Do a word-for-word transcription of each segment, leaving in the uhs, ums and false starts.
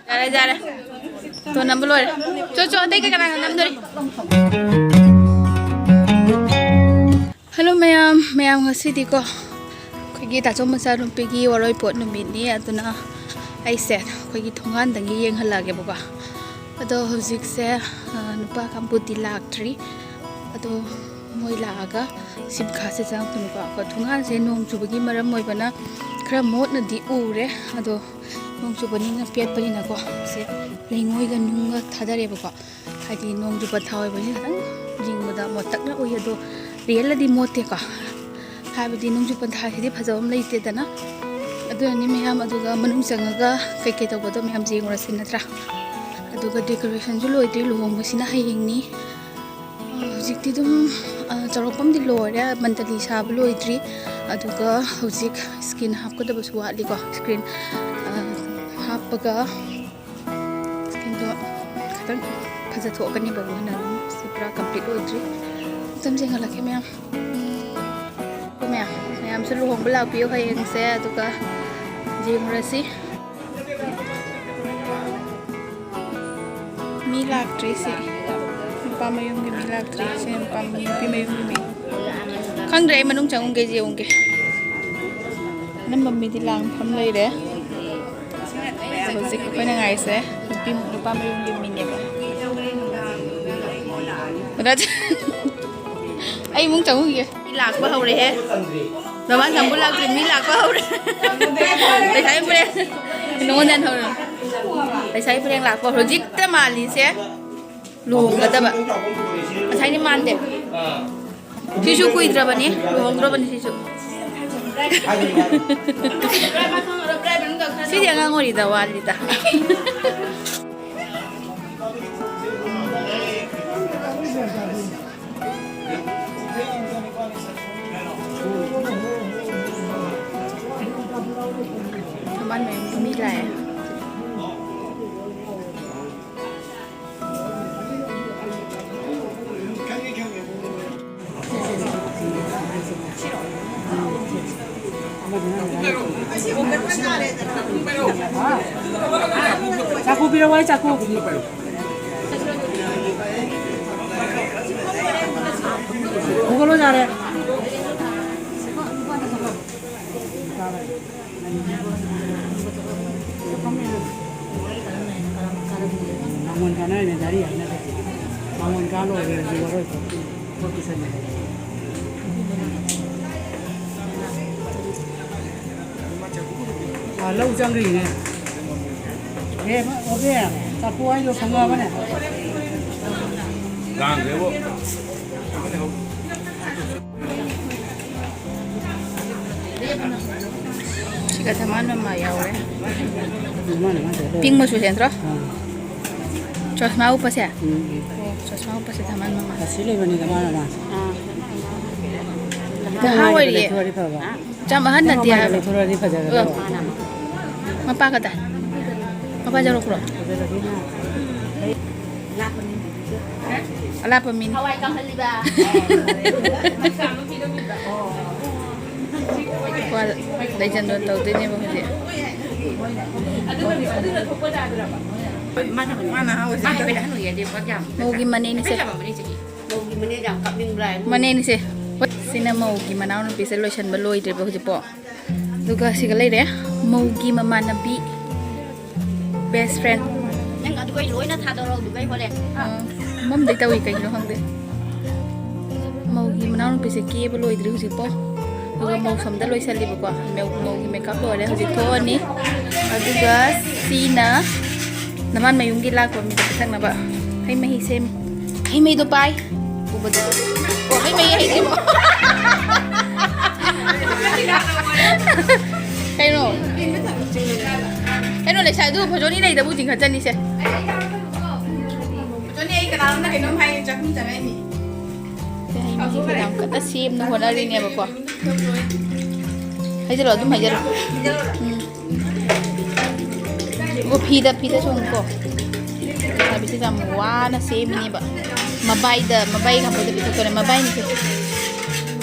ꯌꯥꯔꯦ, ꯌꯥꯔꯦ꯫ ꯇꯣ ꯅꯝꯕ ꯂꯣꯏꯔꯦ꯫ ꯆꯣ, ꯆꯣ, ꯑꯇꯩ ꯀꯩ ꯀꯅꯥ ꯅꯝꯗꯣꯔꯤ? ꯍꯜꯂꯣ ꯃꯌꯥꯝ, ꯃꯌꯥꯝ ꯉꯁꯤꯗꯤꯀꯣ, ꯑꯩꯈꯣꯏꯒꯤ ꯇꯥꯆꯧ ꯃꯆꯥꯅꯨꯄꯤꯒꯤ ꯋꯥꯔꯣꯏꯄꯣꯠ ꯅꯨꯃꯤꯠꯅꯤ꯫ ꯑꯗꯨꯅ ꯑꯩꯁꯦ ꯑꯩꯈꯣꯏꯒꯤ ꯊꯣꯡꯒꯥꯟꯗꯒꯤ ꯌꯦꯡꯍꯜꯂꯛꯑꯒꯦꯕꯀꯣ꯫ ꯑꯗꯣ ꯍꯧꯖꯤꯛꯁꯦ, ꯑ, ꯅꯨꯄꯥ ꯀꯥꯡꯕꯨꯗꯤ ꯂꯥꯛꯇ꯭ꯔꯤ꯫ ꯑꯗꯣ ꯃꯣꯏ ꯂꯥꯛꯑꯒ ꯁꯤ ꯃꯈꯥꯁꯦ ꯆꯪꯉꯛꯇꯣꯏꯅꯤꯀꯣ꯫ ꯑꯩꯈꯣꯏ ꯊꯣꯡꯒꯥꯟꯁꯦ ꯅꯣꯡ ꯆꯨꯕꯒꯤ ꯃꯔꯝ ꯑꯣꯏꯕꯅ ꯈꯔ ꯃꯣꯠꯅꯗꯤ ꯎꯔꯦ꯫ ꯑꯗꯣ ꯅꯣꯡ ꯆꯨꯕꯅꯤꯅ ꯄꯦꯠꯄꯅꯤꯅꯀꯣ, ꯁꯦ ꯂꯩꯉꯣꯏꯒ ꯅꯨꯡꯒ ꯊꯥꯗꯔꯦꯕꯀꯣ꯫ ꯍꯥꯏꯗꯤ ꯅꯣꯡꯖꯨ ꯄꯟꯊꯥ ꯑꯣꯏꯕꯅꯤꯅ ꯈꯤꯇꯪ ꯌꯦꯡꯕꯗ ꯃꯣꯠꯇꯛꯅ ꯎꯏ, ꯑꯗꯣ ꯔꯤꯌꯦꯜꯗꯗꯤ ꯃꯣꯠꯇꯦꯀꯣ꯫ ꯍꯥꯏꯕꯗꯤ ꯅꯣꯡꯖꯨ ꯄꯟꯊꯥꯁꯤꯗꯤ ꯐꯖꯕ ꯑꯃ ꯂꯩꯇꯦꯗꯅ꯫ ꯑꯗꯨꯅꯅꯤ ꯃꯌꯥꯝ, ꯑꯗꯨꯒ ꯃꯅꯨꯡ ꯆꯪꯉꯒ ꯀꯩꯀꯩ ꯇꯧꯕꯗꯣ ꯃꯌꯥꯝ ꯌꯦꯡꯉꯨꯔꯁꯤ ꯅꯠꯇ꯭ꯔꯥ? ꯑꯗꯨꯒ ꯗꯦꯀꯣꯔꯦꯁꯟꯁꯨ ꯂꯣꯏꯗ꯭ꯔꯤ, ꯂꯨꯍꯣꯡꯕꯁꯤꯅ ꯍꯌꯦꯡꯅꯤ꯫ ꯍꯧꯖꯤꯛꯇꯤ ꯑꯗꯨꯝ, ꯑ, ꯆꯥꯎꯔꯥꯛꯄ ꯑꯃꯗꯤ ꯂꯣꯏꯔꯦ, ꯃꯟꯗꯂꯤ ꯁꯥꯕ ꯂꯣꯏꯗ꯭ꯔꯤ꯫ ꯑꯗꯨꯒ ꯍꯧꯖꯤꯛ ꯁ꯭ꯀꯤꯟ ꯍꯥꯞꯀꯗꯕꯁꯨ ꯋꯥꯠꯂꯤꯀꯣ꯫ ꯁ꯭ꯀꯤꯟ, ꯑ, ꯍꯥꯞꯄꯒ ꯁ꯭ꯀꯤꯟꯗꯣ ꯈꯤꯇꯪ ꯐꯖꯊꯣꯛꯀꯅꯦꯕ꯫ ꯃꯣꯏꯅ ꯑꯗꯨꯝ ꯁꯤ ꯄꯨꯔꯥ ꯀꯝꯄ꯭ꯂꯤꯠ ꯑꯣꯏꯗ꯭ꯔꯤ꯫ ꯃꯇꯝ ꯌꯦꯡꯍꯜꯂꯛꯀꯦ ꯃꯌꯥꯝ꯫ ꯃꯌꯥꯝ, ꯃꯌꯥꯝꯁꯨ ꯂꯨꯍꯣꯡꯕ ꯂꯥꯛꯄꯤꯌꯨ ꯍꯌꯦꯡꯁꯦ, ꯑꯗꯨꯒ ꯌꯦꯡꯉꯨꯔꯁꯤ꯫ ꯃꯤ ꯂꯥꯛꯇ꯭ꯔꯤ ꯁꯤ꯫ ꯅꯨꯄꯥ ꯃꯌꯨꯝꯒꯤ ꯃꯤ ꯂꯥꯛꯇ꯭ꯔꯤ꯫ ꯁꯤ ꯅꯨꯄꯥ ꯃꯌꯨꯝ, ꯅꯨꯄꯤ ꯃꯌꯨꯝꯒꯤ ꯃꯤ꯫ ꯈꯪꯗ꯭ꯔꯦ, ꯑꯩ ꯃꯅꯨꯡ ꯆꯪꯉꯨꯒꯦ, ꯌꯦꯡꯉꯨꯒꯦ꯫ ꯑꯅꯝꯕ ꯃꯤꯗꯤ ꯂꯥꯡ ꯐꯝ ꯂꯩꯔꯦ꯫ ꯍꯧꯖꯤꯛ ꯑꯩꯈꯣꯏꯅ ꯉꯥꯏꯁꯦ ꯅꯨꯄꯤ, ꯅꯨꯄꯥ ꯃꯌꯨꯝꯒꯤ ꯃꯤꯅꯦꯕ꯫ ꯑꯗ ꯑꯩ ꯏꯃꯨꯡ ꯆꯪꯉꯨꯒꯦ꯫ ꯃꯤ ꯂꯥꯛꯄ ꯍꯧꯔꯦꯍꯦ꯫ ꯃꯃꯥ ꯁꯝꯕꯨ ꯂꯥꯛꯇ꯭ꯔꯤ, ꯃꯤ ꯂꯥꯛꯄ ꯍꯧꯔꯦ꯫ ꯂꯩꯁꯥꯕꯤ ꯄꯔꯦꯡ꯫ ꯅꯉꯣꯟꯗ ꯍꯧꯔꯣ꯫ ꯂꯩꯁꯥꯕꯤ ꯄꯔꯦꯡ ꯂꯥꯛꯄ ꯍꯧꯖꯤꯛꯇ ꯃꯥꯜꯂꯤꯁꯦ꯫ ꯂꯨꯍꯣꯡꯒꯗꯕ꯫ ꯉꯁꯥꯏꯗꯤ ꯃꯥꯟꯗꯦ꯫ ꯁꯤꯁꯨ ꯀꯨꯏꯗ꯭ꯔꯕꯅꯤ, ꯂꯨꯍꯣꯡꯗ꯭ꯔꯕꯅꯤ ꯁꯤꯁꯨ꯫ ꯁꯤꯗꯤ ꯑꯉꯥꯡ ꯑꯣꯏꯔꯤꯗ, ꯋꯥꯠꯂꯤꯗ꯫ ꯃꯃꯥꯟ ꯃꯌꯨꯝꯒꯤ ꯃꯤ ꯂꯥꯛꯑꯦ꯫ ꯆꯥꯛꯈꯨꯝ ꯄꯤꯔꯛꯑꯣ, ꯑꯩ ꯆꯥꯛꯈꯨꯝ꯫ ꯍꯧꯒꯠꯂꯣ ꯌꯥꯔꯦ꯫ ꯃꯉꯣꯟ ꯀꯥꯟꯅꯔꯤꯅꯦ ꯒꯥꯔꯤ ꯍꯥꯏꯅ꯫ ꯃꯉꯣꯟ ꯀꯥꯟꯅꯔꯣꯏ, ꯍꯧꯖꯤꯛ ꯋꯥꯔꯣꯏ꯫ ꯑꯥ, ꯂꯧ ꯆꯪꯈ꯭ꯔꯤꯅꯦ꯫ ꯑꯦ, ꯑꯣꯕꯦ, ꯆꯐꯨ ꯍꯥꯏꯗꯣ ꯐꯪꯉꯕꯅꯦ꯫ ꯂꯥꯡꯈ꯭ꯔꯦꯕꯣ꯫ ꯁꯤꯒ ꯊꯝꯃꯥꯟ ꯃꯃꯥ ꯌꯥꯎꯔꯦ꯫ ꯃꯥꯅ ꯃꯥ ꯇꯧꯔꯦ꯫ ꯄꯤꯡ ꯃꯆꯨꯁꯦ ꯅꯠꯇ꯭ꯔꯣ? ꯑꯥ꯫ ꯆꯣꯁꯃꯥ ꯎꯞꯄꯁꯦ? ꯎꯝ, ꯎꯝ꯫ ꯑꯣ, ꯆꯣꯁꯃꯥ ꯎꯞꯄꯁꯦ ꯊꯝꯃꯥꯟ ꯃꯃꯥ꯫ ꯑꯁꯤ ꯂꯩꯕꯅꯤꯗ ꯃꯥꯅ ꯃꯥ꯫ ꯑꯥ꯫ ꯅꯍꯥ ꯑꯣꯏꯔꯤꯌꯦ꯫ ꯂꯩꯊꯣꯔꯛꯑꯗꯤ ꯐꯕ꯫ ꯌꯥꯝ ꯑꯍꯟ ꯅꯠꯇꯦ ꯍꯥꯏꯕ꯫ ꯂꯩꯊꯣꯔꯛꯑꯗꯤ ꯐꯖꯒꯗꯕ꯫ ꯑꯣ꯫ ꯃꯄꯥ ꯀꯗꯥꯏ? ꯃꯄꯥ ꯌꯧꯔꯛꯄ꯭ꯔꯣ? ꯑꯂꯥꯞꯄ ꯃꯤꯅꯤ꯫ ꯍꯋꯥꯏ ꯀꯪꯍꯜꯂꯤꯕ꯫ ꯂꯩꯖꯟꯗꯣꯟ ꯇꯧꯗꯣꯏꯅꯦꯕ ꯍꯧꯖꯤꯛ꯫ ꯃꯥꯅ ꯍꯧꯖꯤꯛ ꯃꯥ ꯍꯥꯏꯕꯗ ꯍꯅꯨ ꯌꯥꯗꯦ, ꯄꯣꯠ ꯌꯥꯝ꯫ ꯃꯧꯒꯤ ꯃꯅꯦꯅꯤꯁꯦ꯫ ꯄꯩꯁꯥ ꯌꯥꯝꯕꯅꯦ ꯁꯤꯗꯤ꯫ ꯃꯧꯒꯤ ꯃꯅꯦ ꯌꯥꯝ ꯀꯞꯅꯤꯡꯕ꯭ꯔꯥ ꯍꯥꯏꯕꯅꯤꯗ꯫ ꯃꯅꯦꯅꯤꯁꯦ꯫ ꯁꯤꯅ ꯃꯧꯒꯤ ꯃꯅꯥꯎꯅꯨꯄꯤꯁꯦ ꯂꯣꯏꯁꯟꯕ ꯂꯣꯏꯗ꯭ꯔꯤꯕ ꯍꯧꯖꯤꯛꯄꯣ꯫ ꯑꯗꯨꯒ ꯁꯤꯒ ꯂꯩꯔꯦ, ꯃꯧꯒꯤ ꯃꯃꯥꯟꯅꯕꯤ, best friend꯫ ꯅꯪ ꯑꯗꯨꯒꯩ ꯂꯣꯏꯅ ꯊꯥꯗꯣꯔꯛꯑꯣ, ꯑꯗꯨꯒꯩ ꯍꯣꯔꯦꯟ꯫ ꯑꯥ, ꯃꯝꯗꯩ ꯇꯧꯏ ꯀꯩꯒꯤꯅꯣ ꯈꯪꯗꯦ꯫ ꯃꯧꯒꯤ ꯃꯅꯥꯎꯅꯨꯄꯤꯁꯦ ꯀꯦꯕ ꯂꯣꯏꯗ꯭ꯔꯤ ꯍꯧꯖꯤꯛꯄꯣ꯫ ꯑꯗꯨꯒ ꯃꯧ ꯁꯣꯝꯗ ꯂꯣꯏꯁꯜꯂꯤꯕꯀꯣ꯫ ꯃꯧ-, ꯃꯧꯒꯤ makeup ꯂꯣꯏꯔꯦ, ꯍꯧꯖꯤꯛ ꯊꯣꯛꯑꯅꯤ꯫ ꯑꯗꯨꯒ ꯁꯤꯅ ꯅꯃꯥꯟ ꯃꯌꯨꯝꯒꯤ ꯂꯥꯛꯄ ꯃꯤꯗ ꯄꯤꯊꯛꯅꯕ ꯍꯩ ꯃꯍꯤ ꯁꯦꯝꯃꯤ꯫ ꯍꯩ ꯃꯍꯤꯗꯣ ꯄꯥꯏ꯫ ꯎꯕꯗꯣ꯫ ꯑꯣ, ꯍꯩ ꯃꯍꯤ ꯍꯩꯗꯦꯕꯣ꯫ ꯀꯩꯅꯣ? ꯀꯩꯅꯣ, ꯂꯩꯁꯥꯕꯤꯗꯨ ꯐꯣꯇꯣꯅꯤ ꯂꯩꯗꯕꯨ ꯆꯤꯡꯈꯠꯆꯅꯤꯁꯦ꯫ ꯐꯣꯇꯣꯅꯤ, ꯑꯩ ꯀꯅꯥꯅꯣꯝꯅ ꯀꯩꯅꯣꯝ ꯍꯥꯏꯌꯦ, ꯆꯥꯛꯈꯨꯝ ꯆꯪꯉꯛꯏꯅꯤ꯫ ꯁꯦ, ꯍꯩ ꯃꯍꯤꯁꯦ ꯌꯥꯝ ꯀꯟꯅ ꯁꯦꯝꯅ ꯍꯣꯠꯅꯔꯤꯅꯦꯕꯀꯣ꯫ ꯍꯩꯖꯜꯂꯣ, ꯑꯗꯨꯝ ꯍꯩꯖꯜꯂꯣ꯫ ꯎꯝ꯫ ꯑꯣ, ꯐꯤꯗ, ꯐꯤꯗ ꯆꯣꯡꯉꯨꯀꯣ꯫ ꯂꯩꯁꯥꯕꯤꯁꯤꯗ ꯌꯥꯝ ꯋꯥꯅ ꯁꯦꯝꯃꯤꯅꯦꯕ꯫ ꯃꯕꯥꯏꯗ, ꯃꯕꯥꯏ ꯀꯝꯄꯣꯏꯗ ꯄꯤꯊꯣꯛꯇꯣꯔꯦ, ꯃꯕꯥꯏꯅꯤꯁꯦ꯫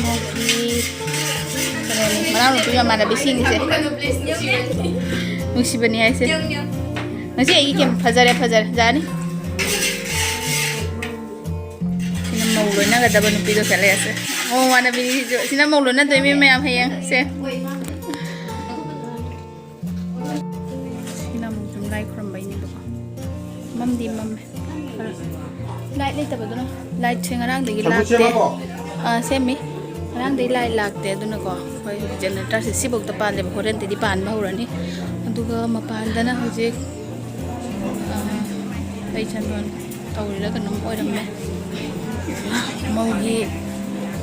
ꯃꯥꯒꯤ ꯀꯩꯅꯣꯅꯤ, ꯃꯅꯥꯎꯅꯨꯄꯤ ꯃꯃꯥꯟꯅꯕꯤꯁꯤꯡꯁꯦ꯫ ꯅꯨꯡꯁꯤꯕꯅꯤ ꯍꯥꯏꯁꯦ꯫ ꯉꯁꯤ ꯑꯩꯒꯤ ꯀꯦꯝ ꯐꯖꯔꯦ, ꯐꯖꯔꯦ꯫ ꯖꯥꯅꯤ꯫ ꯁꯤꯅ ꯃꯧ ꯂꯣꯏꯅꯒꯗꯕ ꯅꯨꯄꯤꯗꯣ ꯈꯔ ꯂꯩꯔꯁꯦ꯫ ꯑꯣ, ꯃꯃꯥꯟꯅꯕꯤꯅꯤ ꯁꯤꯁꯨ꯫ ꯁꯤꯅ ꯃꯧ ꯂꯣꯏꯅꯗꯣꯏ ꯃꯤ ꯃꯌꯥꯝ ꯍꯌꯦꯡ꯫ ꯁꯦ꯫ ꯁꯤꯅ ꯑꯃꯨꯛ ꯁꯨꯝ ꯂꯥꯏ ꯈꯨꯔꯨꯝꯕꯩꯅꯦꯕꯀꯣ꯫ ꯃꯝꯗꯤ ꯃꯝꯃꯦ꯫ ꯈꯔ꯫ ꯂꯥꯏꯠ ꯂꯩꯇꯕꯗꯨꯅ꯫ ꯂꯥꯏꯠꯁꯦ ꯉꯔꯥꯡꯗꯒꯤ ꯂꯥꯛꯇꯦ꯫ ꯑꯥ, ꯁꯦꯝꯃꯤ꯫ ꯉꯔꯥꯡꯗꯒꯤ ꯂꯥꯏꯠ ꯂꯥꯛꯇꯦ, ꯑꯗꯨꯅꯀꯣ ꯑꯩꯈꯣꯏ ꯖꯦꯅꯦꯔꯦꯇꯔꯁꯦ ꯁꯤꯐꯧꯗ ꯄꯥꯜꯂꯦꯕ, ꯍꯣꯔꯦꯟꯗꯩꯗꯤ ꯄꯥꯟꯕ ꯍꯧꯔꯅꯤ꯫ ꯑꯗꯨꯒ ꯃꯄꯥꯟꯗꯅ ꯍꯧꯖꯤꯛ, ꯑꯥ, ꯂꯩ ꯆꯟꯗꯣꯟ ꯇꯧꯔꯤꯔ ꯀꯩꯅꯣꯝ ꯑꯣꯏꯔꯝꯃꯦ꯫ ꯃꯧꯒꯤ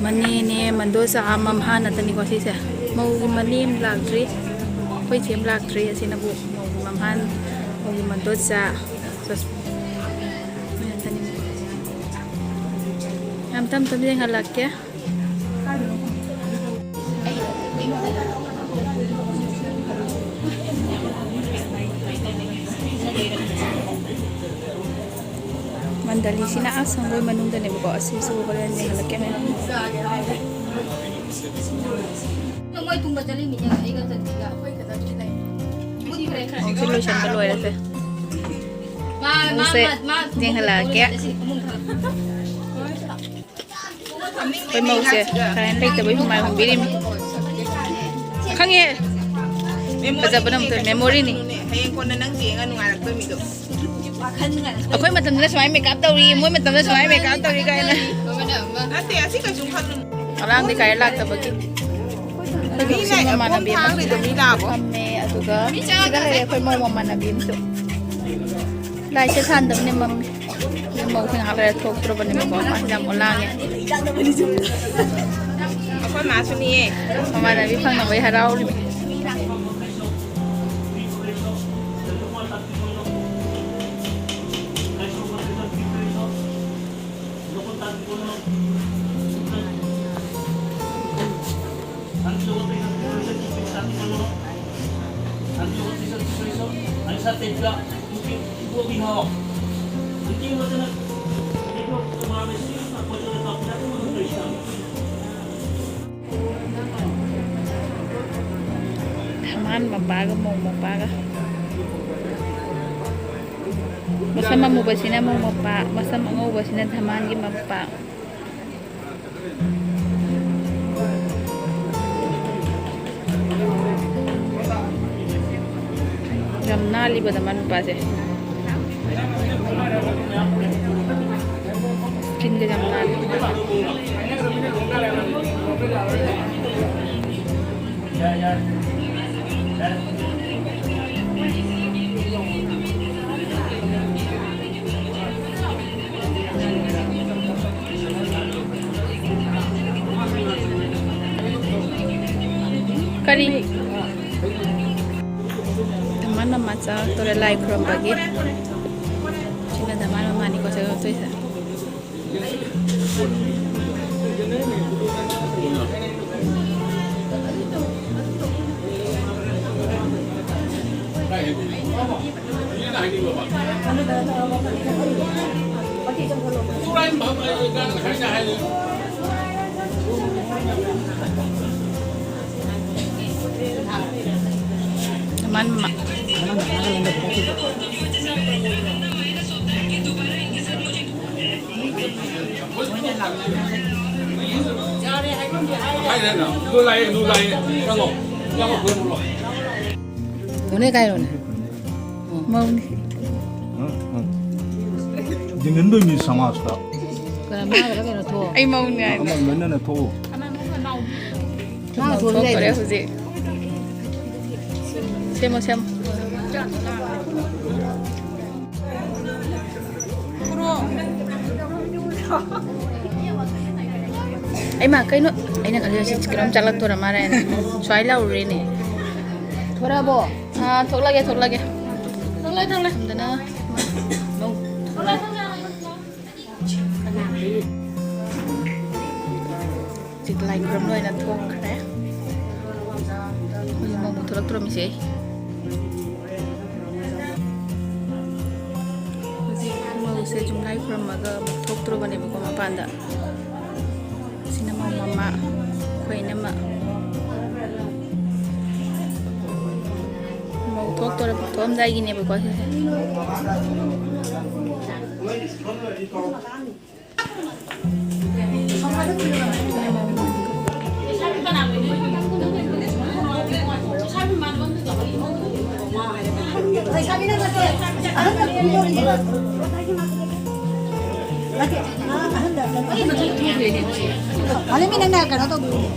ꯃꯅꯦꯅꯦ, ꯃꯟꯗꯣꯆꯥ, ꯃꯝꯍꯥ ꯅꯠꯇꯅꯤꯀꯣ ꯁꯤꯁꯦ꯫ ꯃꯧꯒꯤ ꯃꯅꯦ ꯑꯃ ꯂꯥꯛꯇ꯭ꯔꯤ, ꯑꯩꯈꯣꯏ ꯆꯦ ꯑꯃ ꯂꯥꯛꯇ꯭ꯔꯤ꯫ ꯑꯁꯤꯅꯕꯨ ꯃꯧꯒꯤ ꯃꯝꯍꯥꯟ, ꯃꯧꯒꯤ ꯃꯟꯗꯣꯆꯥ꯫ ꯌꯥꯝ ꯇꯝ ꯇꯝ ꯌꯦꯡꯍꯜꯂꯛꯀꯦ꯫ ꯃꯟꯗꯂꯤꯁꯤꯅ ꯑꯥ ꯁꯪꯒꯣꯏ ꯃꯅꯨꯡꯗꯅꯦꯕꯀꯣ꯫ ꯑꯁꯤꯁꯨ ꯍꯣꯔꯦꯟ ꯌꯦꯡꯍꯜꯂꯛꯀꯦ ꯃꯌꯥꯝ꯫ ꯃꯣꯏ ꯊꯨꯝꯕ ꯆꯠꯂꯤꯃꯤꯅꯦ, ꯑꯩꯒ ꯆꯠꯁꯤꯒ꯫ ꯃꯧꯁꯦ ꯂꯣꯏꯁꯟꯕ ꯂꯣꯏꯔꯁꯦ꯫ ꯃꯥ, ꯃꯥ, ꯃꯧꯁꯦ ꯃꯥ, ꯃꯥ, ꯌꯦꯡꯍꯜꯂꯛꯑꯒꯦ꯫ ꯑꯩꯈꯣꯏ ꯃꯧꯁꯦ ꯀꯔꯦꯟ ꯂꯩꯇꯕꯩ ꯍꯨꯃꯥꯏ ꯍꯨꯝꯕꯤꯔꯤꯃꯤ꯫ ꯈꯪꯉꯦ꯫ ꯐꯖꯕꯅ ꯑꯃꯨꯛꯇ ꯃꯦꯃꯣꯔꯤꯅꯤ꯫ ꯍꯌꯦꯡ ꯀꯣꯟꯅ ꯅꯪ ꯌꯦꯡꯉ ꯅꯨꯡꯉꯥꯏꯔꯛꯇꯣꯏ ꯃꯤꯗꯣ꯫ ꯑꯩꯈꯣꯏ ꯃꯇꯝꯗꯅ ꯁꯨꯃꯥꯏꯅ ꯃꯦꯀꯞ ꯇꯧꯔꯤ, ꯃꯣꯏ ꯃꯇꯝꯗ ꯁꯨꯃꯥꯏꯅ ꯃꯦꯀꯞ ꯇꯧꯔꯤ ꯀꯥꯏꯅ꯫ ꯅꯠꯇꯦ, ꯑꯁꯤ ꯀꯩꯁꯨꯝ ꯈꯜꯂꯨꯅꯨ꯫ ꯉꯔꯥꯡꯗꯤ ꯀꯥꯏ ꯂꯥꯛꯇꯕꯒꯤ꯫ ꯑꯩꯈꯣꯏ ꯃꯤꯅ ꯁꯨꯝ ꯃꯃꯥꯟꯅꯕꯤ ꯑꯃ ꯊꯥꯡꯗ꯭ꯔꯤꯗꯣ ꯃꯤ ꯂꯥꯛꯑꯕꯣ? ꯐꯝꯃꯦ, ꯑꯗꯨꯒ ꯁꯤꯗ ꯂꯩꯔꯦ ꯑꯩꯈꯣꯏ ꯃꯧ ꯃꯃꯥꯟꯅꯕꯤ ꯑꯃꯁꯨ꯫ ꯂꯥꯏꯠꯁꯦ ꯊꯥꯟꯗꯕꯅꯦ ꯃꯝꯃꯦ꯫ ꯑꯗꯨ ꯃꯧꯁꯦ ꯉꯥꯏꯍꯥꯛ ꯂꯩꯔ ꯊꯣꯛꯇ꯭ꯔꯕꯅꯦꯕꯀꯣ, ꯃꯥꯁꯦ ꯌꯥꯝ ꯑꯣꯂꯥꯡꯉꯦ꯫ ꯑꯩꯈꯣꯏ ꯃꯥꯁꯨꯅꯤꯌꯦ꯫ ꯃꯃꯥꯟꯅꯕꯤ ꯐꯪꯅꯕꯩ ꯍꯔꯥꯎꯔꯤꯕ꯫ ꯊꯝꯕꯥꯜ ꯃꯄꯥꯒ ꯃꯧ ꯃꯄꯥꯒ꯫ ꯃꯁꯝ ꯑꯃꯨꯕꯁꯤꯅ ꯃꯧ ꯃꯄꯥ, ꯃꯁꯝ ꯑꯉꯧꯕꯁꯤꯅ ꯙꯃꯥꯟꯒꯤ ꯃꯄꯥ꯫ ꯌꯥꯝ ꯅꯥꯜꯂꯤꯕ ꯙꯃꯥꯟ ꯃꯄꯥꯁꯦ꯫ ꯁ꯭ꯀꯤꯟꯒ ꯌꯥꯝ ꯅꯥꯜꯂꯤ꯫ ꯀꯔꯤ? ꯙꯃꯥꯟ ꯃꯃꯥ ꯆꯪꯉꯛꯇꯣꯔꯦ ꯂꯥꯏ ꯈꯨꯔꯨꯝꯕꯒꯤ꯫ ꯁꯤꯅ ꯙꯃꯥꯟ ꯃꯃꯥꯅꯤꯀꯣ ꯆꯪꯉꯛꯇꯣꯏꯁꯦ꯫ ꯙꯃꯥꯟ ꯃꯃꯥ꯫ ꯎꯅꯦ ꯀꯥꯏꯔꯣꯅꯦ꯫ ꯃꯧꯅꯤ꯫ ꯎꯝ, ꯎꯝ꯫ ꯌꯦꯡꯍꯟꯗꯣꯏꯅꯤ ꯁꯃꯥꯖꯇ꯫ ꯀꯅꯥ ꯃꯥꯒꯔ ꯀꯩꯅꯣ ꯊꯣꯛꯑꯣ꯫ ꯑꯩ ꯃꯧꯅꯦ ꯍꯥꯏꯕ꯫ ꯑꯃ ꯂꯣꯏꯅꯅ ꯊꯣꯛꯑꯣ꯫ ꯃꯥ ꯊꯣꯛꯑꯣ ꯊꯣꯛꯇꯣꯔꯦ ꯂꯩꯔꯦ꯫ ꯍꯧꯖꯤꯛ꯫ ꯁꯦꯝꯃꯣ, ꯁꯦꯝꯃꯣ꯫ ꯑꯩꯃ ꯀꯩꯅꯣ, ꯑꯩꯅ ꯈꯜꯂꯤꯁꯦ ꯀꯩꯅꯣꯝ ꯆꯥꯛꯂꯛꯇꯣꯔ ꯃꯥꯜꯂꯦ ꯍꯥꯏꯅ ꯁ꯭ꯋꯥꯏ ꯂꯥꯎꯔꯨꯔꯦꯅꯦ꯫ ꯊꯣꯔꯛꯑꯕꯣ? ꯑꯥ, ꯊꯣꯛꯂꯒꯦ, ꯊꯣꯛꯂꯒꯦ꯫ ꯊꯣꯛꯂꯒꯦ, ꯊꯣꯛꯂꯒꯦ꯫ ꯁꯣꯝꯗꯅ꯫ ꯊꯣꯛꯂꯒꯦ, ꯊꯣꯛꯂꯒꯦ꯫ ꯍꯧꯖꯤꯛ ꯂꯥꯏ ꯈꯨꯔꯨꯝ ꯂꯣꯏꯅ ꯊꯣꯛꯈ꯭ꯔꯦ꯫ ꯍꯧꯖꯤꯛ ꯃꯧ ꯊꯣꯛꯂꯛꯇ꯭ꯔꯣꯃꯤꯁꯦ ꯑꯩ꯫ ꯍꯧꯖꯤꯛ ꯃꯧꯁꯦ ꯁꯨꯝ ꯂꯥꯏ ꯈꯨꯔꯨꯝꯃꯒ ꯑꯃꯨꯛ ꯊꯣꯛꯇ꯭ꯔꯣꯕꯅꯦꯕꯀꯣ ꯃꯄꯥꯟꯗ꯫ ꯁꯤꯅ ꯃꯧ ꯃꯃꯥ, ꯑꯩꯈꯣꯏ ꯏꯅꯝꯃ꯫ ꯃꯧ ꯊꯣꯛꯇꯣꯔꯦ, ꯊꯣꯛꯑꯝꯗꯥꯏꯒꯤꯅꯦꯕꯀꯣ ꯁꯤꯁꯦ꯫ ꯑꯂꯦꯃꯤ, ꯅꯪꯅ ꯀꯩꯅꯣ ꯇꯧꯕꯤꯌꯨꯅꯦ꯫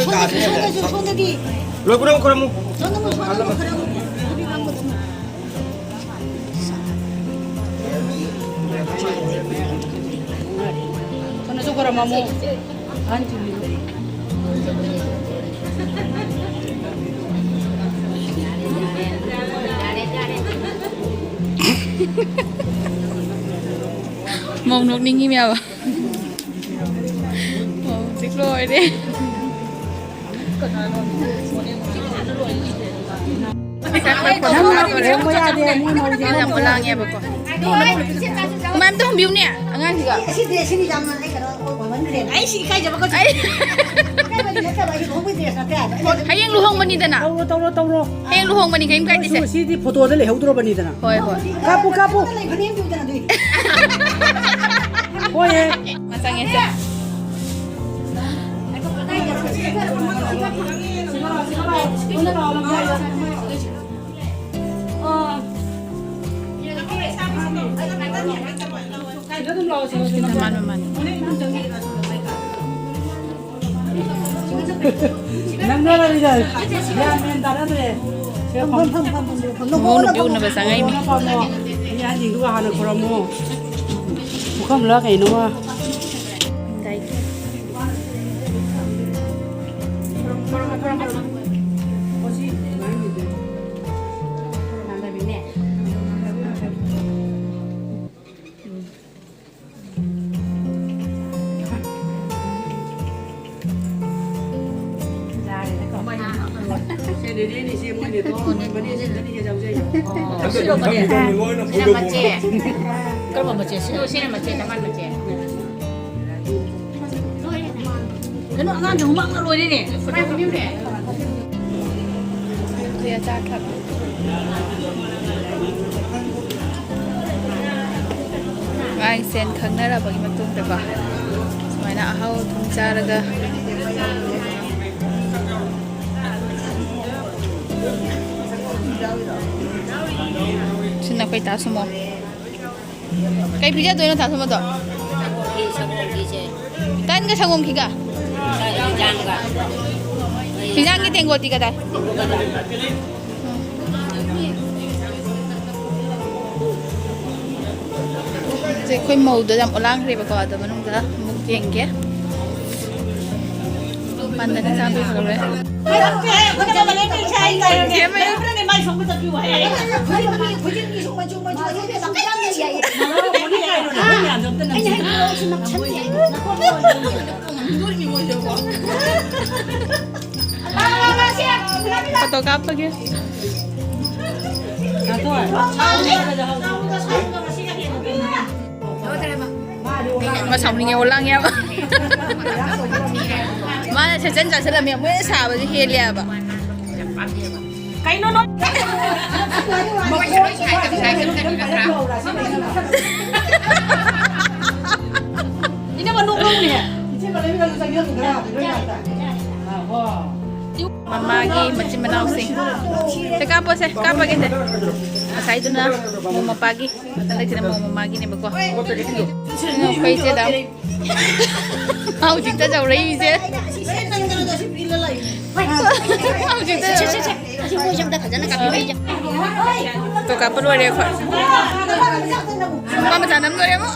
ꯁꯣꯝꯗꯁꯨ, ꯁꯣꯝꯗꯁꯨ, ꯁꯣꯝꯗꯗꯤ꯫ ꯂꯣꯏ ꯈꯨꯔꯝꯃꯨ, ꯈꯨꯔꯝꯃꯨ꯫ ꯁꯣꯝꯗ ꯑꯃꯨꯛ, ꯁꯣꯝꯗ ꯑꯃꯨꯛ ꯈꯨꯔꯝꯃꯨ꯫ ꯁꯣꯝꯗꯁꯨ ꯈꯨꯔꯝꯃꯝꯃꯨ꯫ ꯑꯍꯟꯁꯤꯡꯒꯤꯁꯨ꯫ ꯃꯧ ꯅꯣꯛꯅꯤꯡꯉꯤ ꯃꯌꯥꯝ꯫ ꯃꯧꯁꯦ ꯂꯣꯏꯔꯦ꯫ ꯅꯪꯅ ꯊꯣꯡꯕ ꯌꯥꯗꯦ, ꯃꯤ ꯃꯧꯁꯦ ꯌꯥꯝ ꯂꯥꯡꯉꯦꯕꯀꯣ꯫ ꯃꯌꯥꯝ ꯇꯧꯍꯟꯕꯤꯌꯨꯅꯦ ꯑꯉꯥꯡꯁꯤꯒ꯫ ꯑꯁꯤ ꯗ꯭ꯔꯦꯁꯁꯤꯅꯤ ꯌꯥꯝꯅ ꯑꯩ ꯀꯩꯅꯣ ꯑꯣꯏꯃꯟꯈ꯭ꯔꯦꯅ꯫ ꯑꯩ ꯁꯤ ꯏꯀꯥꯏꯖꯕ ꯀꯩꯁꯨ ꯑꯩ ꯏꯀꯥꯏꯕꯗꯤ ꯅꯠꯇꯕ, ꯑꯩ ꯂꯨꯍꯣꯡꯕꯒꯤ ꯗ꯭ꯔꯦꯁ ꯅꯠꯇꯦ ꯍꯥꯏꯕ꯫ ꯍꯌꯦꯡ ꯂꯨꯍꯣꯡꯕꯅꯤꯗꯅ꯫ ꯇꯧꯔꯣ, ꯇꯧꯔꯣ, ꯇꯧꯔꯣ꯫ ꯍꯌꯦꯡ ꯂꯨꯍꯣꯡꯕꯅꯤ, ꯀꯩꯝ ꯀꯥꯏꯗꯦꯁꯦ꯫ ꯁꯤ, ꯁꯤꯗꯤ ꯐꯣꯇꯣꯗ ꯂꯩꯍꯧꯗ꯭ꯔꯕꯅꯤꯗꯅ꯫ ꯍꯣꯏ, ꯍꯣꯏ꯫ ꯀꯥꯞꯄꯨ, ꯀꯥꯞꯄꯨ꯫ ꯂꯩꯕꯅꯦ, ꯌꯦꯡꯕꯤꯌꯨꯗꯅ ꯑꯗꯨꯏꯗꯤ꯫ ꯍꯣꯏꯍꯦ꯫ ꯃꯥ ꯆꯪꯉꯦ, ꯆꯪ-꯫ ꯃꯥꯅꯦ, ꯃꯥꯅꯦ꯫ ꯅꯪ ꯅꯣꯏ ꯂꯩꯔꯤꯗꯣ ꯒ꯭ꯌꯥꯟ ꯃꯦꯟ ꯇꯥꯅꯗ꯭ꯔꯦ꯫ ꯁꯦ ꯐꯝ, ꯐꯝ, ꯐꯝ, ꯐꯝ, ꯐꯝ, ꯐꯝ꯫ ꯃꯃꯧ ꯅꯨꯄꯤ ꯎꯅꯕ ꯆꯪꯉꯛꯏꯅꯦ꯫ ꯐꯝꯃꯣ, ꯐꯝꯃꯣ꯫ ꯃꯤ ꯑꯍꯟꯁꯤꯡꯗꯨꯒ ꯍꯥꯟꯅ ꯈꯨꯔꯝꯃꯣ꯫ ꯄꯨꯈꯝꯂ ꯀꯩꯅꯣꯃ꯫ ꯁꯦ ꯔꯦꯗꯤꯅꯤ, ꯁꯦ ꯃꯣꯏꯅꯦ, ꯇꯣ, ꯃꯅꯦ, ꯁꯦ ꯃꯅꯦ, ꯁꯦ ꯌꯥꯎꯖꯩ꯫ ꯑꯣ, ꯁꯤꯅ ꯃꯆꯦ꯫ ꯀꯔꯝꯕ ꯃꯆꯦ? ꯁꯤꯅ, ꯁꯤꯅ ꯃꯆꯦ, ꯇꯃꯥꯟ ꯃꯆꯦ꯫ ꯀꯩꯅꯣ, ꯑꯉꯥꯡꯁꯦ ꯍꯨꯃꯥꯡꯅ ꯂꯣꯏꯔꯦꯅꯦ꯫ ꯀꯃꯥꯏ ꯐꯝꯃꯤꯕꯅꯦ? ꯁꯤ ꯑꯆꯥ ꯊꯛ꯫ ꯃꯥꯒꯤ ꯁꯦꯟ ꯈꯪꯅꯔꯕꯒꯤ ꯃꯇꯨꯡꯗꯀꯣ, ꯁꯨꯃꯥꯏꯅ ꯑꯍꯥꯎ ꯑꯊꯨꯝ ꯆꯥꯔꯒ꯫ ꯁꯤꯅ ꯑꯩꯈꯣꯏ ꯇꯥꯁꯨꯃꯣ꯫ ꯀꯩ ꯄꯤꯖꯗꯣꯏꯅꯣ ꯇꯥꯁꯨꯃꯣꯗꯣ? ꯇꯟꯒ ꯁꯪꯒꯣꯝ ꯈꯤꯒ? ꯍꯤꯟꯖꯥꯡꯒꯤ ꯇꯦꯡꯀꯣꯠꯇꯤ ꯀꯗꯥꯏ? ꯁꯦ ꯑꯩꯈꯣꯏ ꯃꯧꯗꯣ ꯌꯥꯝ ꯑꯣꯂꯥꯡꯈ꯭ꯔꯦꯕꯀꯣ, ꯑꯗꯣ ꯃꯅꯨꯡꯗ ꯑꯃꯨꯛ ꯌꯦꯡꯒꯦ꯫ ꯄꯥꯟꯗꯅ ꯆꯥꯕ ꯍꯧꯔꯦ꯫ ꯁꯦꯝꯃꯦ꯫ ꯐꯣꯇꯣ ꯀꯥꯞꯄꯒꯦ꯫ ꯃꯥ ꯁꯥꯎꯅꯤꯡꯉꯦ, ꯑꯣꯂꯥꯡꯉꯦꯕ꯫ ꯃꯥꯅ ꯁꯦꯠꯆꯟ ꯆꯥꯁꯤꯜꯂꯝꯃꯦ, ꯃꯣꯏꯅ ꯁꯥꯕꯁꯦ ꯍꯦꯜꯂꯦꯕ꯫ ꯀꯩꯅꯣ ꯅꯣꯏ? ꯏꯅꯝꯃ ꯅꯣꯛꯂꯛꯎꯅꯦ꯫ ꯃꯃꯥꯒꯤ ꯃꯆꯤꯟ ꯃꯅꯥꯎꯁꯤꯡ꯫ ꯁꯦ ꯀꯥꯞꯄꯣꯁꯦ, ꯀꯥꯞꯄꯒꯦꯁꯦ꯫ ꯉꯁꯥꯏꯗꯨꯅ ꯃꯣꯃꯣ ꯃꯄꯥꯒꯤ, ꯍꯟꯗꯛꯁꯤꯅ ꯃꯣꯃꯣ ꯃꯃꯥꯒꯤꯅꯦꯕꯀꯣ꯫ ꯁꯤꯅ ꯑꯩꯈꯣꯏ ꯏꯆꯦꯗ꯫ ꯍꯧꯖꯤꯛꯇ ꯌꯧꯔꯛꯏꯁꯦ꯫ ꯍꯧꯖꯤꯛꯇ ꯌꯧꯔꯛꯏꯁꯦ꯫ ꯐꯣꯇꯣ ꯀꯥꯞꯄ ꯂꯣꯏꯔꯦ ꯑꯩꯈꯣꯏ꯫ ꯅꯨꯄꯥ ꯃꯆꯥ ꯅꯝ ꯂꯣꯏꯔꯦ ꯑꯃꯨꯛ꯫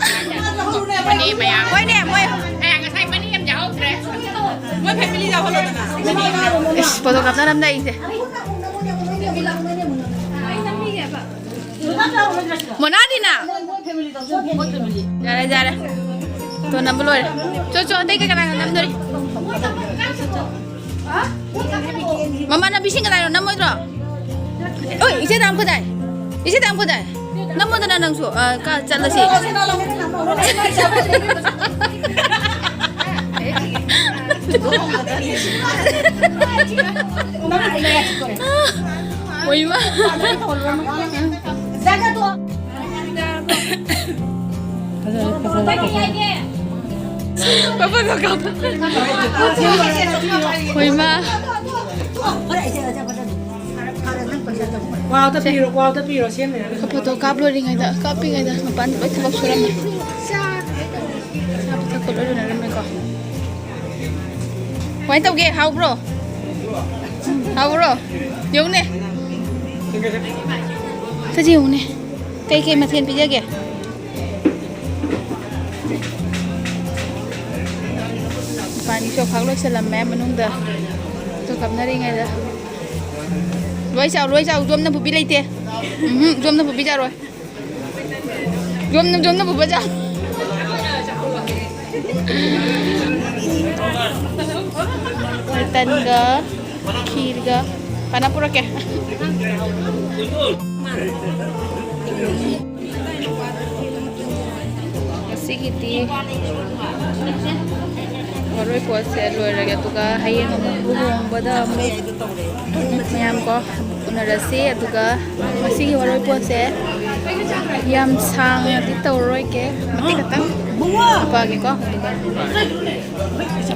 ꯃꯅꯦ ꯃꯌꯥꯝ꯫ ꯍꯣꯏꯅꯦ, ꯃꯣꯏ꯫ ꯑꯦ, ꯉꯁꯥꯏ ꯃꯅꯦ ꯑꯃ ꯌꯥꯎꯍꯧꯗ꯭ꯔꯦ꯫ ꯃꯣꯏ ꯐꯦꯃꯤꯂꯤ ꯌꯥꯎꯍꯜꯂꯣꯗꯅ꯫ ꯏꯁ, ꯐꯣꯇꯣ ꯀꯥꯞꯅꯔꯝꯗꯥꯏꯁꯦ꯫ ꯃꯣꯅꯥꯂꯤꯅ꯫ ꯌꯥꯔꯦ, ꯌꯥꯔꯦ꯫ ꯇꯣ ꯅꯝꯕ ꯂꯣꯏꯔꯦ꯫ ꯆꯣ, ꯆꯣ, ꯑꯇꯩ ꯀꯅꯥ ꯀꯅꯥ ꯅꯝꯗꯣꯔꯤ? ꯃꯃꯥꯟꯅꯕꯤꯁꯤꯡ ꯀꯗꯥꯏꯅꯣ? ꯅꯝꯃꯣꯏꯗ꯭ꯔꯣ? ꯑꯣꯏ, ꯏꯆꯦ ꯗꯥꯝ ꯀꯗꯥꯏ? ꯏꯆꯦ ꯗꯥꯝ ꯀꯗꯥꯏ? ꯅꯝꯃꯣꯗꯅ ꯅꯪꯁꯨ꯫ ꯑ, ꯀ-, ꯆꯠꯂꯁꯤ꯫ ꯑꯣꯏꯃ꯫ ꯐꯖꯔꯦ, ꯐꯖꯔꯦ, ꯐꯖꯔꯦ꯫ ꯄꯥꯄꯥ ꯀꯥꯞꯄ꯫ ꯍꯣꯏ, ꯃꯥ꯫ ꯋꯥꯎꯗ ꯄꯤꯔꯣ, ꯋꯥꯎꯗ ꯄꯤꯔꯣ, ꯁꯦꯝꯅꯕ꯫ ꯐꯣꯇꯣ ꯀꯥꯞ ꯂꯣꯏꯔꯤꯉꯩꯗ, ꯀꯥꯞꯄꯤꯉꯩꯗ ꯃꯄꯥꯟꯗ ꯂꯣꯏ ꯊꯕꯛ ꯁꯨꯔꯝꯃꯦ꯫ ꯆꯥꯕ ꯊꯛꯄ ꯂꯣꯏ ꯂꯣꯏꯅꯔꯝꯃꯦꯀꯣ꯫ ꯀꯃꯥꯏꯅ ꯇꯧꯒꯦ? ꯍꯥꯎꯕ꯭ꯔꯣ? ꯍꯥꯎꯕ꯭ꯔꯣ? ꯌꯦꯡꯉꯨꯅꯦ꯫ ꯈꯖꯤꯛ ꯌꯦꯡꯉꯨꯅꯦ꯫ ꯀꯩ ꯀꯩ ꯃꯊꯦꯜ ꯄꯤꯖꯒꯦ? ꯃꯄꯥꯟꯒꯤ ꯁꯣꯐꯥ ꯂꯣꯏꯁꯜꯂꯝꯃꯦ, ꯃꯅꯨꯡꯗ ꯐꯣꯇꯣ ꯀꯥꯞꯅꯔꯤꯉꯩꯗ꯫ ꯂꯣꯏ ꯆꯥꯎ, ꯂꯣꯏ ꯆꯥꯎ, ꯌꯣꯝꯅ ꯄꯨꯕꯤ ꯂꯩꯇꯦ꯫ ꯎꯝꯍꯨꯝ, ꯌꯣꯝꯅ ꯄꯨꯕꯤ ꯆꯥꯔꯣꯏ꯫ ꯌꯣꯝꯅ, ꯌꯣꯝꯅ ꯄꯨꯕ ꯆꯥꯎ꯫ ꯇꯟꯒ ꯈꯤꯔꯒ ꯄꯥꯅ ꯄꯨꯔꯛꯀꯦ꯫ ꯉꯁꯤꯒꯤꯗꯤ ꯃꯔꯣꯏ ꯄꯣꯠꯁꯦ ꯂꯣꯏꯔꯒꯦ, ꯑꯗꯨꯒ ꯍꯌꯦꯡ ꯑꯃꯨꯛ ꯂꯨꯍꯣꯡꯕꯗ ꯑꯃꯨꯛ ꯃꯌꯥꯝ ꯀꯣ ꯎꯅꯔꯁꯤ꯫ ꯑꯗꯨꯒ ꯉꯁꯤꯒꯤ ꯃꯔꯣꯏ ꯄꯣꯠꯁꯦ ꯌꯥꯝ ꯁꯥꯡꯅꯗꯤ ꯇꯧꯔꯔꯣꯏꯒꯦ, ꯃꯇꯦꯛ ꯈꯛꯇꯪ ꯍꯥꯞꯄꯛꯑꯒꯦꯀꯣ꯫ ꯑꯗꯨꯒ